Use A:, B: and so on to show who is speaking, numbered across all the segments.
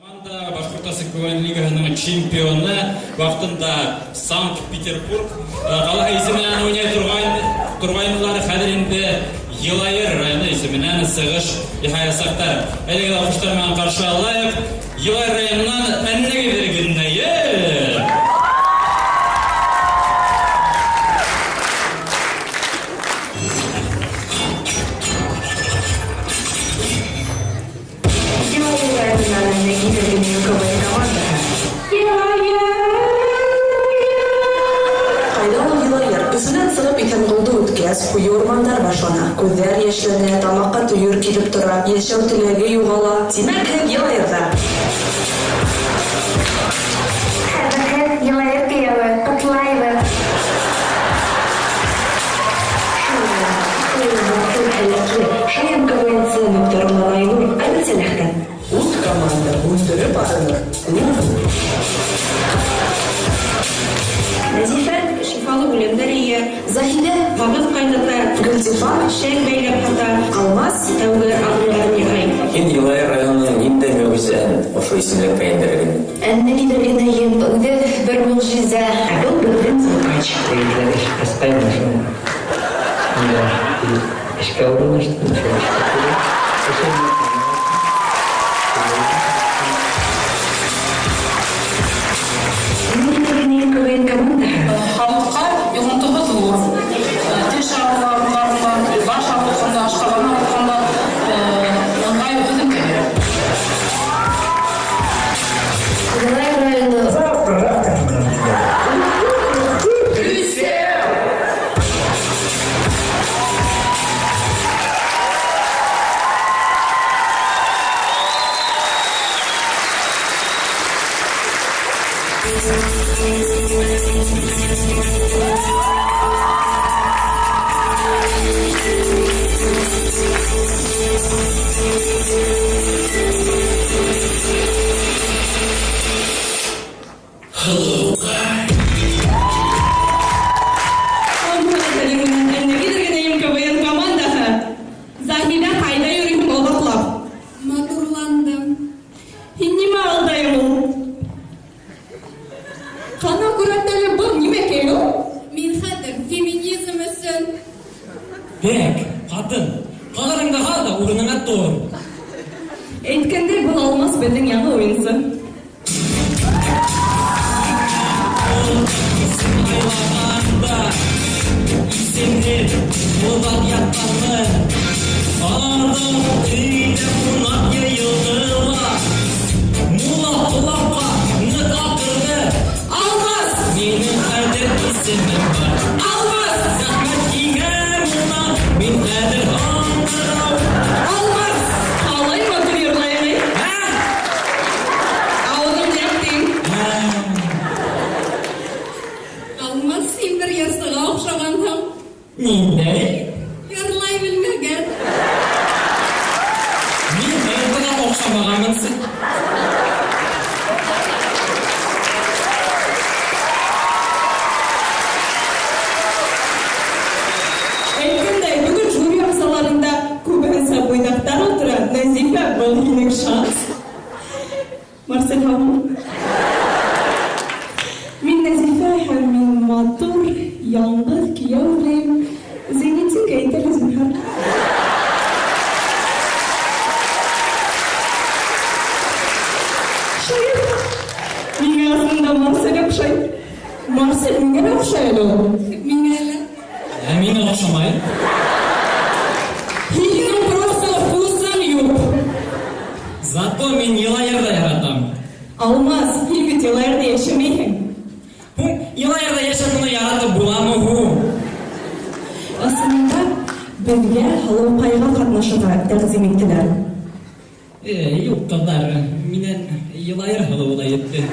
A: Команда Башҡортостан КВН лигаһының чемпионы, ваҡытында Санкт-Петербург ҡалаһы исеменән уйнай торғайнылар, хәҙер инде Йылайыр районы исеменән сығыш яһаясаҡтар. Әйҙәгеҙ, алҡыштар менән ҡаршы алайыҡ. Йылайыр районынан Әннегеҙ Геннәйе.
B: Йылайыр районынан Әннегеҙ Геннәйе КВН командаһы.
C: Ҡайҙа ул Йылайыр? Өфөнән сығып Иҫәнғолдо үткәс, ҡуйы урмандар башлана. Күҙҙәр йәшләнә, тамаҡҡа төйөр килеп тора, йәшәү теләге юғала. Тимәк, һеҙ Йылайырҙа.
B: Хәҙер Йылайыр кейәүе, ҡотлайбыҙ.
C: Матур, һәләтле, шаян КВНсы Мөхтәрулла Айнур Әбелсәләхтән.
D: Ут команда һүндереп арыныр.
E: Нәзифә шифалы үләндәр йыя,
C: Заһидә,
E: вағыҙ ҡайната,
C: Гөлзифа,
E: шәл бәйләп һата,
C: Алмаз,
E: тәүге аҙымдарын яһай.
F: Һин Йылайыр районының ниндәй мөғжизәһен ошо исемлеккә индерҙең?
B: Әннегеҙ Геннәйем үҙе бер мөғжизә.
C: Ә был беҙҙең звукач.
G: Егетләр эш ҡасҡайны шул. Мин эшкә урынлаштым, шул эшкә килеп.
C: Әннегеҙ Геннәйем КВН командаһы.
H: Халыҡҡа йоғонтоһо ҙур. Теш ауырыуҙарында, баш ауыртҡанда, ашҡаҙан ауыртҡанда ыңғай һөҙөмтә бирә.
B: Йылайыр районы.
D: Завтра, завтра.
E: Әннегеҙ Геннәйем КВН командаһы. Заһидә, ҡайҙа йөрөйһөң оҙаҡлап?
I: Матурландым.
E: Һин нимә алдайың ул? Ҡана күрәт әле, был нимәкәй ул?
I: Мин хәҙер феминизм өсөн.
A: Бәк, ҡатын, ҡағырыңды һал да урыныңа тор.
E: Әйткәндәй, был Алмаз беҙҙең яңы уйынсы.
A: Айлағанда исемһеҙ уйлап ятҡанмын. Арҙың өйҙә ҡунаҡ йыйылды ла. Мулла ҡолаҡҡа ныҡ аҡырҙы. Алмаз! Минең хәҙер исемем бар. Алмаз! Рәхмәт һиңә, мулла. Мин хәҙер аңғырау. Алмаз!
E: Ҡалай матур йырлай, әй.
A: Ә?
E: Ауыҙың яп тиң.
A: Ә.
I: Алмаз, һин бер йырсыға оҡшағанһың.
A: Ниндәй?
I: Йырлай белмәгән.
A: Мин бына оҡшамағанмын.
E: Әйткәндәй, бөгөн жюри ағзаларында күбеһенсә буйҙаҡтар ултыра. Нәзифә, был һинең шанс. Марсель, һаумы? Мин Нәзифә һәм мин матур, яңғыҙ кейәү эҙләйем. Зәйнетдингә әйт әле, зинһар. Шаян. Миңә аслында Марсель оҡшай. Марсель миңә лә оҡшай әле ул.
I: Миңә лә.
A: Ә миңә оҡшамай.
E: Һинең просто вкусың юҡ.
A: Зато мин Йылайырҙы яратам.
E: Алмаз, һин бит Йылайырҙа йәшәмәйһең.
A: Һуң, Йылайырҙа йәшәп уны яратып буламы һуң?
E: Ысынында беҙгә һылыуҡайға ҡатнашырға тәҡдим иттеләр.
A: Юҡ, ҡыҙҙар, минән Йылайыр һылыуы ла етте.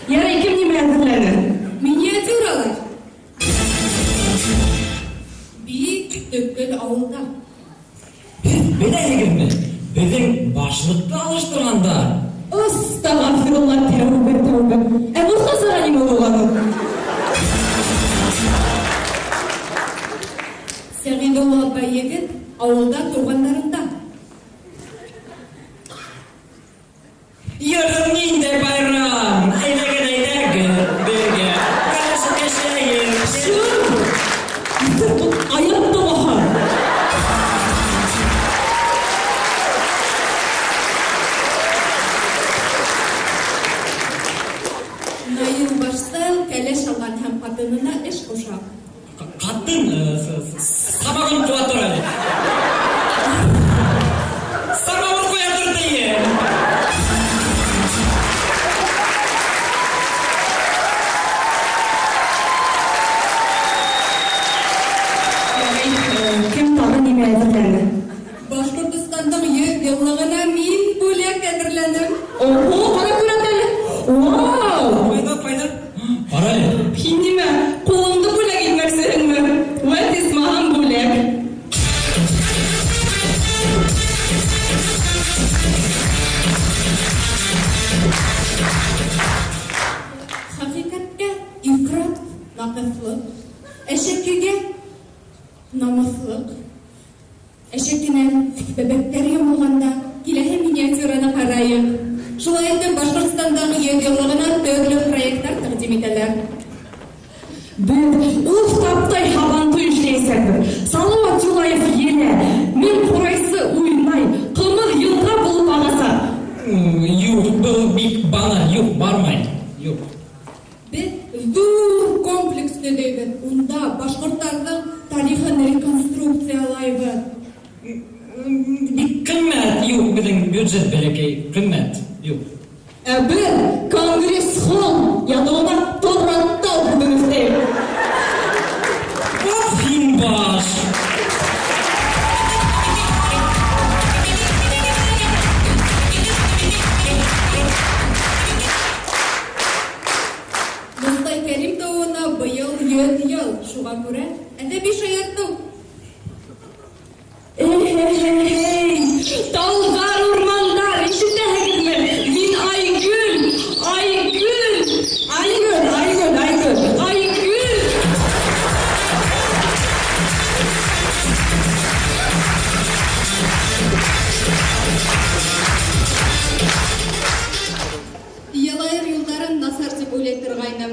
E: Ярай, кем нимә әҙерләне?
I: Миниатюралар. Бик төпкөл ауылда.
A: Һеҙ беләһегеҙме? Беҙҙең башлыҡты алыштырғандар.
E: Астағфирулла, тәүбә, тәүбә. Ә Мортазаға нимә булған ул?
I: Сәғиҙулла бай егет ауылда туғандарында. Ҡатынына эш ҡуша.
A: Ҡатын, самогон ҡыуа тор әле. Самовар ҡуя тор тием.
E: Кем тағы нимә әҙерләне?
I: Башҡортостандың 100 йыллығына мин бүләк әҙерләнем.
E: Ого, ҡара күрәт әле. Вау!
A: Ҡайҙа, ҡайҙа? Ҡара әле.
E: Һин нимә, ҡулыңды бүләк итмәксеһеңме? Вәт исмаһам бүләк.
I: Хәҡиҡәткә ифрат наҡыҫлыҡ, әшәкегә намыҫлыҡ. Әшәкенән бәбәктәр йомолғанда киләһе миниатюраны ҡарайыҡ. Шулай итеп, Башҡортостандағы 100 йыллығына төрлө проекттар тәҡдим итәләр.
E: Беҙ уф таптай һабантуй эшләйәсәкбеҙ. Салауат Юлаев елә, мең ҡурайсы уйнай, ҡымыҙ йылға булып ағасаҡ.
A: Юҡ, был бик баналь, юҡ, бармай. Юҡ.
I: Беҙ ҙур комплекс төҙөйбөҙ. Унда башҡорттарҙың тарихын реконструкциялайбыҙ.
A: Бик ҡиммәт, юҡ, беҙҙең бюджет бәләкәй, ҡиммәт, юҡ.
E: Ә беҙ конгресс-холл янына Торатау һүҙен өҫтәйбеҙ.
A: Уф, һин баш!
I: Мостай Кәрим тыуыуына быйыл 100 йыл. Шуға күрә әҙәби шаяртыу.
E: Эй, тауҙар, урмандар, ишетәһегеҙме? Мин Айгөл, Айгөл, Айгөл, Айгөл, Айгөл, Айгөл.
I: Йылайыр юлдарын насар тип уйлай торғайным.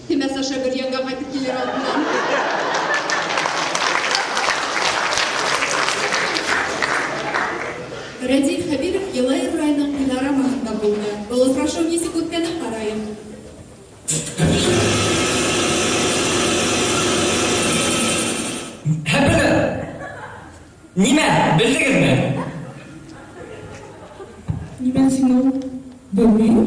I: Темәс аша Бөрйәнгә ҡайтып килер алдынан. Рәдиф Хәбиров Йылайыр районының пилорамаһында булды. Был осрашыу нисек үткәнен ҡарайыҡ.
A: Һәпеле! Нимә, белдегеҙме?
E: Нимә һин ул? Белмәйем.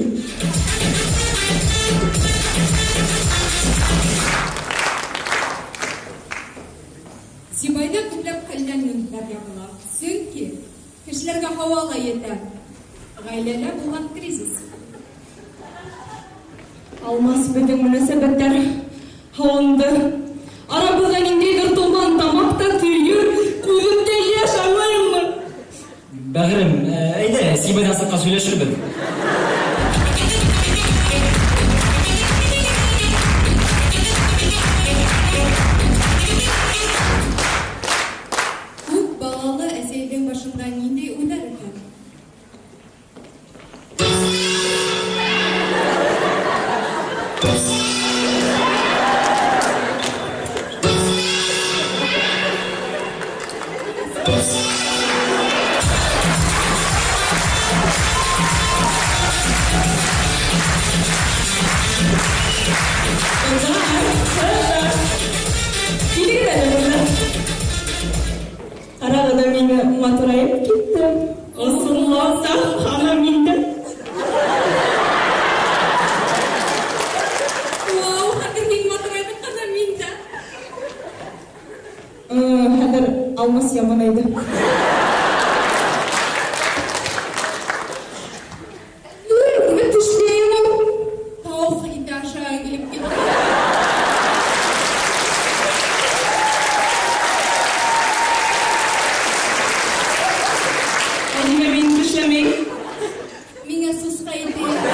I: Сибайҙа күпләп хәлдән йондоҙҙар ябыла. Сөнки кешеләргә һауа ла етә. Ғаиләлә булған кризис.
E: Алмас беҙҙең мөнәсәбәттәр һауынды. Арабыҙҙа ниндәйҙер томан, тамаҡта төйөр, күҙемдә йәш, аңлайһыңмы?
A: Бәғерем, әйҙә, Сибайҙан сыҡҡас һөйләшербеҙ.
I: Күп балалы әсәйҙең башында ниндәй уйҙар икән?
E: Ҡыҙҙар, ҡыҙҙар. Килегеҙ әле бында. Ҡарағыҙ, мин матурайып киттем. Ысынлап та, ханым инде.
I: Вау, хәҙер һин матурайҙың ҡана мин дә.
E: Хәҙер Алмас яманайҙы. Нимә тешләйем ул?
I: Тауыҡ ите ашағы килеп китте.
E: Ә нимә мин тешләмәйем?
I: Миңә сусҡа ите ятты.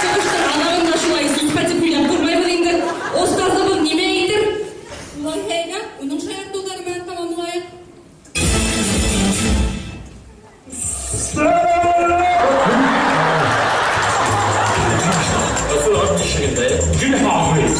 E: Сығыштың аҙағында шулай сусҡа тип һөйләп тормайбыҙ инде. Остазыбыҙ нимә әйтер?
I: Улай әйҙә, уның шаяртыуҙары менән тамамлайыҡ.
J: Өфө ат тишегендә Гөлһафиз.